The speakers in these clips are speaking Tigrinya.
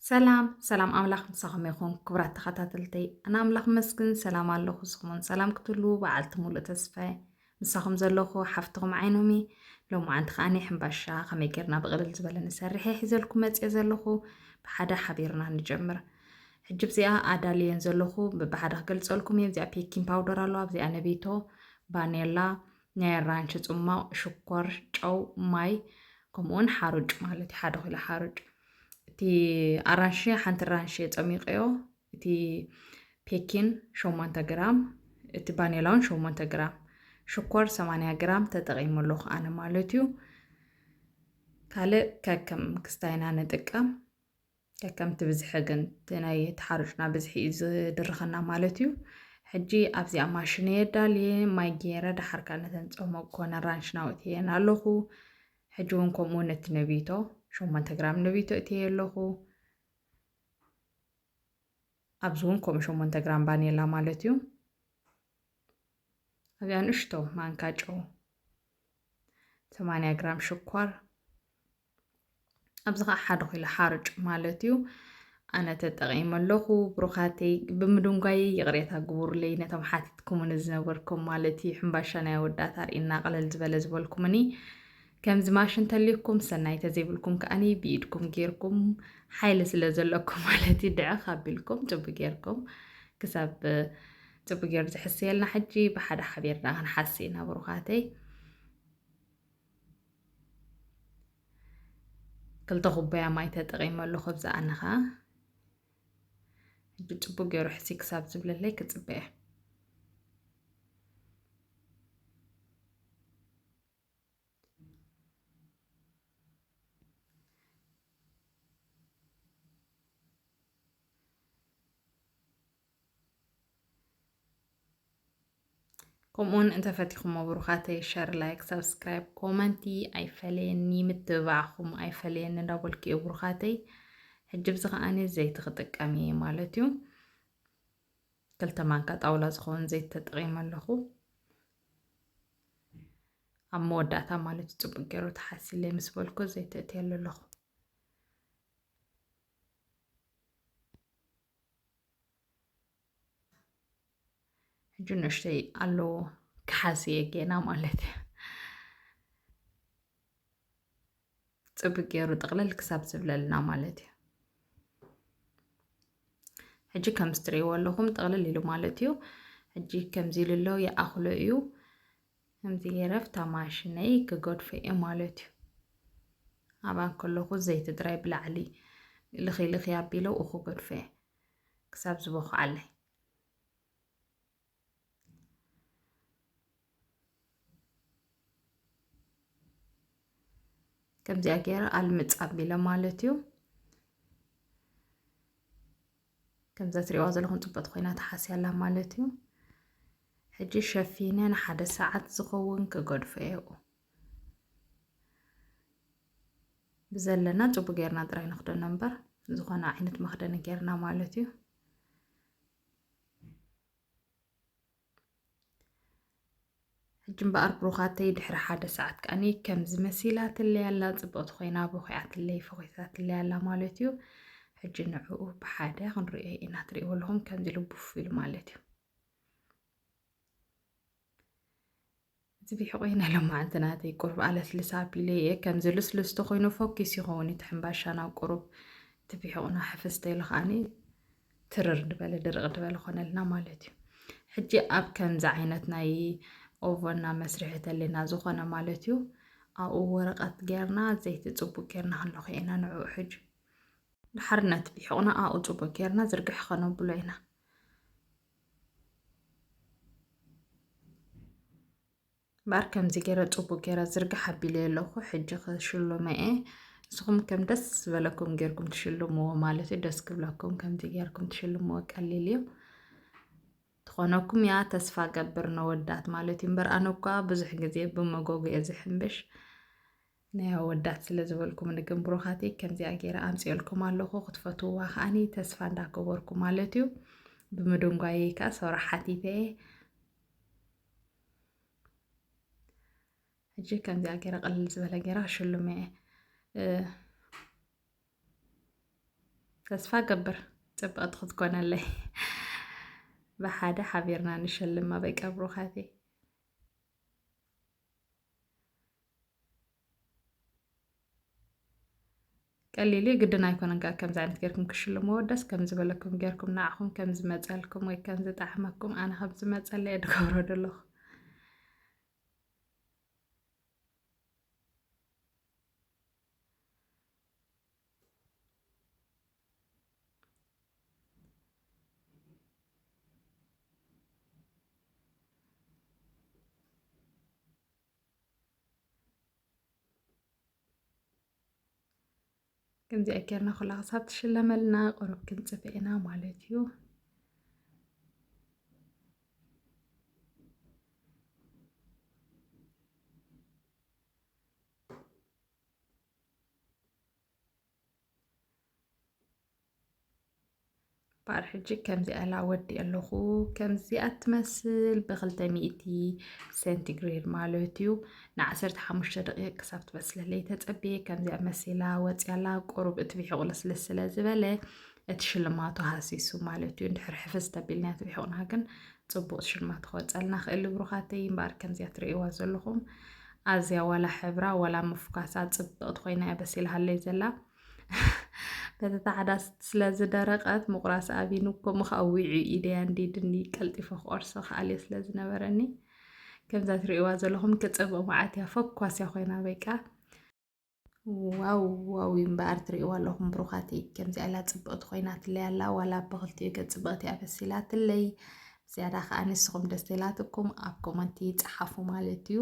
ሰላም ሰላም፣ ኣምላኽ ምሳኹም ይኹን ክቡራት ተኸታተልተይ። ኣነ ኣምላኽ መስግን ሰላም ኣለኹ። ንስኹም እውን ሰላም ክትህልዉ በዓልቲ ሙሉእ ተስፋ እየ። ምሳኹም ዘለኹ ሓፍትኹም ዓይኖም እየ። ሎማዓንቲ ከኣ ሕምባሻ ከመይ ጌርና ብቕልል ዝበለ ንሰርሕ እየ ሒዘልኩም መፅየ ዘለኹ። ብሓደ ሓቢርና ንጀምር። ሕጂ ኣብዚኣ ኣዳልየን ዘለኹ ብብሓደ ክገልፀልኩም እየ። ኣብዚኣ ፔኪን ፓውደር ኣለዋ፣ ኣብዚኣ ነቢቶ፣ ባኔላ፣ ናይ ኣራንሺ ጽማቕ፣ ሽኮር፣ ጨው፣ ማይ፣ ከምኡውን ሓሩጭ ማለት እዩ፣ ሓደ ኪሎ ሓሩጭ። እቲ ኣራንሺ፣ ሓንቲ ኣራንሺ እየ ጸሚቐዮ። እቲ ፔኪን ሸሞንተ ግራም፣ እቲ ባኔላ እውን ሸሞንተ ግራም፣ ሽኮር ሰማንያ ግራም ተጠቒመ ኣለኹ ኣነ ማለት እዩ። ካልእ ከከም ክስታይና ንጥቀም። ከከምቲ ብዝሒ ግን እቲ ናይ እቲ ሓሩጭና ብዝሒ እዩ ዝድርኸና ማለት እዩ። ሕጂ ኣብዚኣ ማሽን እየ ኣዳልየ፣ ማይ ገይረ፣ ደሓር ከኣ ነተን ጸሞቕኩወን ኣራንሽና ኣእትየን ኣለኹ። ሕጂ እውን ከምኡ ነቲ ነቢቶ፣ ሸሞንተ ግራም ነቢቶ እትየ ኣለኹ። ኣብዚ እውን ከምኡ ሸሞንተ ግራም ቫኒላ ማለት እዩ። ኣብዚኣ ንእሽቶ ማንካ ጨው፣ ሰማንያ ግራም ሽኮር፣ ኣብዚ ኸዓ ሓደ ኪሎ ሓርጭ ማለት እዩ። ኣነ ተጠቒመ ኣለኹ። ብሩኻተይ፣ ብምድንጓየይ ይቕሬታ ግቡርለይ፣ ነቶም ሓቲትኩምኒ ዝነበርኩም ማለት እዩ። ሕምባሻ ናይ ኣወዳት ኣርእና፣ ቅልል ዝበለ ዝበልኩምኒ። ከምዚ ማሽን ተልዩኩም ሰናይ፣ ተዘይብልኩም ከኣኒ ብኢድኩም ጌርኩም፣ ሓይሊ ስለ ዘለኩም ማለት እዩ፣ ድዕኽ ኣቢልኩም ጽቡቅ ጌርኩም ክሳብ ጽቡቅ ጌሩ ዝሕሰየልና። ሕጂ ብሓደ ሓቢርና ክንሓሲ ኢና ብሩኻተይ። ክልተ ኩባያ ማይ ተጠቒመ ኣለኹ። ኣብዛ ኣነ ኸኣ ሕጂ ጽቡቅ ጌሩ ሕስይ ክሳብ ዝብለለይ ክጽበ እየ። ከምኡውን እንተፈቲኹሞ ብሩኻተይ፣ ሸር፣ ላይክ፣ ሳብስክራይብ፣ ኮመንቲ ኣይፈለየኒ፣ ምትብባዕኹም ኣይፈለየኒ እንዳበልኩ እየ ብሩኻተይ። ሕጂ ብዚ ከኣኒ ዘይቲ ክጥቀም እየ ማለት እዩ። ክልተ ማንካ ጣውላ ዝኸውን ዘይቲ ተጠቒመ ኣለኹ። ኣብ መወዳእታ ማለት እዩ፣ ጽቡቅ ገይሩ ተሓሲለይ ምስ በልኩ ዘይቲ እትየሉ ኣለኹ። ሕጂ ንእሽተይ ኣለዎ ክሓስየ ጌና ማለት እዩ። ጽቡቅ ገይሩ ጥቕልል ክሳብ ዝብለልና ማለት እዩ። ሕጂ ከም እትርእይዎ ኣለኹም ጥቕልል ኢሉ ማለት እዩ። ሕጂ ከምዚ ኢሉ ኣሎ ይኣኽሎ እዩ። ከምዚ ገይረ ኣብታ ማሽነይ ክገድፎ እየ ማለት እዩ። ኣብኣ እንከለኹ ዘይቲ ጥራይ ብላዕሊ ልኺ ልኺ ኣቢለ ኣብኡ ክገድፎ እየ ክሳብ ዝበኹዓለይ። ከምዚኣ ገይረ ኣልምጽ ኣቢለ ማለት እዩ። ከምዛ ትሪእዋ ዘለኹም ጽብቕቲ ኮይና ተሓስያ ኣላ ማለት እዩ። ሕጂ ሸፊነ ንሓደ ሰዓት ዝኸውን ክገድፎ እየ ኣብኡ። ብዘለና ጽቡቅ ጌርና ጥራይ ንኽደኖ እምበር፣ ዝኾነ ዓይነት መኽደኒ ጌርና ማለት እዩ። ሕጂ እምበኣር ብሩኻተይ ድሕሪ ሓደ ሰዓት ከኣኒ ከምዚ መሲላትለይ ኣላ፣ ጽብቕቲ ኮይና በኺዓትለይ፣ ፈኺሳትለይ ኣላ ማለት እዩ። ሕጂ ንዕኡ ብሓደ ክንርእዮ ኢና። ትርእይዎ ኣለኹም ከምዚ ኢሉ ቡፍ ኢሉ ማለት እዩ። እዚ ብሒቑ ናይ ሎማዓንቲ ናተይ ቁሩብ ኣለስልስ ኣቢለ እየ። ከምዚ ልስሉስ ተኾይኑ ፎኪስ ይኸውን እቲ ሕምባሻ ናብ ቁሩብ እቲ ብሒቑና ሕፍስ ተይሉ ከኣኒ ትርር ድበለ ድርቕ ድበለ ኾነልና ማለት እዩ። ሕጂ ኣብ ከምዚ ዓይነት ናይ ኦቨንና መስርሒ ተለና ዝኾነ ማለት እዩ፣ ኣብኡ ወረቐት ጌርና ዘይቲ ጽቡቅ ጌርና ክንለኽዮ ኢና ንዕኡ ሕጂ። ድሓር ነቲ ብሒቑና ኣብኡ ጽቡቅ ጌርና ዝርግሕ ኸነብሎ ኢና። እምበኣር ከምዚ ገይረ ጽቡቅ ገይረ ዝርግሕ ኣቢለዮ ኣለኹ። ሕጂ ክሽልሞ እየ። ንስኹም ከም ደስ ዝበለኩም ጌርኩም ትሽልምዎ ማለት እዩ። ደስ ክብለኩም ከምዚ ጌርኩም ትሽልምዎ ቀሊል እዩ። ትኾነኩም እያ ተስፋ ገብር ነወዳት ማለት እዩ። እምበር ኣነ እኳ ብዙሕ ግዜ ብመጎጎ እየ ዝሕምብሽ። ናይ ኣወዳት ስለ ዝበልኩምኒ ግን ብሩኻተይ ከምዚኣ ገይረ ኣምፅኤልኩም ኣለኹ። ክትፈትውዋ ከኣኒ ተስፋ እንዳገበርኩ ማለት እዩ። ብምድንጓየይ ከኣ ሶራ ሓቲተ እየ። ሕጂ ከምዚኣ ገይረ ቅልል ዝበለ ገይረ ክሽልሞ እየ። እ፣ ተስፋ ገብር ጽብቕቲ ክትኮነለይ። ብሓደ ሓቢርና ንሸልማ በቃ ብሩኻተይ። ቀሊል እዩ፣ ግድን ኣይኮነን። ከ ከምዚ ዓይነት ጌርኩም ክሽልምዎ ደስ ከም ዝበለኩም ጌርኩም ንዓኹም ከም ዝመጸልኩም ወይ ከም ዝጠዓመኩም ኣነ ከም ዝመጸለይ እየ ድገብሮ ዘለኹ። ከምዚኣ ጌርና ኩላ ክሳብ ትሽለመልና ቁሩብ ክንጽበ ኢና ማለት እዩ። ባር ሕጂ ከምዚኣ ኢላ ወዲ ኣለኹ። ከምዚኣ ትመስል ብክልተ ሚእቲ ሴንቲግሬድ ማለት እዩ። ንዓሰርተ ሓሙሽተ ደቂቕ ክሳብ ትበስለለይ ተጸብየ። ከምዚኣ መሲላ ወጽያላ። ቁሩብ እቲ ብሒቑ ልስልስ ስለ ዝበለ እቲ ሽልማቱ ሃሲሱ ማለት እዩ። እንድሕር ሕፍስ ተቢልና እቲ ብሒቑና ግን ጽቡቕ ሽልማት ክወጸልና ክእል። ብሩኻተይ እምበኣር ከምዚኣ ትርእይዋ ዘለኹም ኣዝያ ዋላ ሕብራ ዋላ ምፍኳሳ ጽብቕቲ ኮይና እያ በሲልሃለይ ዘላ። በቲ ታሕዳ ስለ ዝደረቐት ምቑራስ ኣቢኑ፣ ከምኡ ኸኣ ዊዑ ኢደይ ኣንዲድኒ ቀልጢፈ ክቆርሶ ክኣልዮ ስለ ዝነበረኒ፣ ከምዛ ትርእይዋ ዘለኹም ክጽብቕ መዓት እያ፣ ፈኳስ እያ ኮይና በቃ። ዋው ዋው እምበኣር ትርእይዋ ኣለኹም ብሩኻተይ፣ ከምዚኣ ኢላ ጽብቕቲ ኮይናትለይ ኣላ፣ ዋላ ብኽልቲኡ ገጽ ጽብቕቲ እያ በሲላትለይ። ዝያዳ ከኣ ንስኹም ደስ ተላትኩም ኣብ ኮመንቲ ጸሓፉ ማለት እዩ።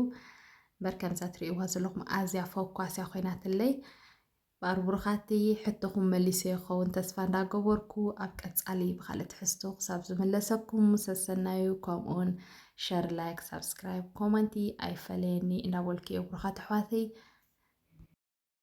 እምበር ከምዛ ትርእይዋ ዘለኹም ኣዝያ ፈኳስ እያ ኮይናትለይ። ባር ብሩኻቲ፣ ሕቶኹም መሊሰ ይኸውን ተስፋ እንዳገበርኩ፣ ኣብ ቀጻሊ ብኻልእ ትሕዝቶ ክሳብ ዝምለሰኩም ሰሰናዩ፣ ከምኡውን ሸር፣ ላይክ፣ ሳብስክራይብ፣ ኮመንቲ ኣይፈለየኒ እንዳበልኩ እየ ብሩኻት ኣሕዋተይ።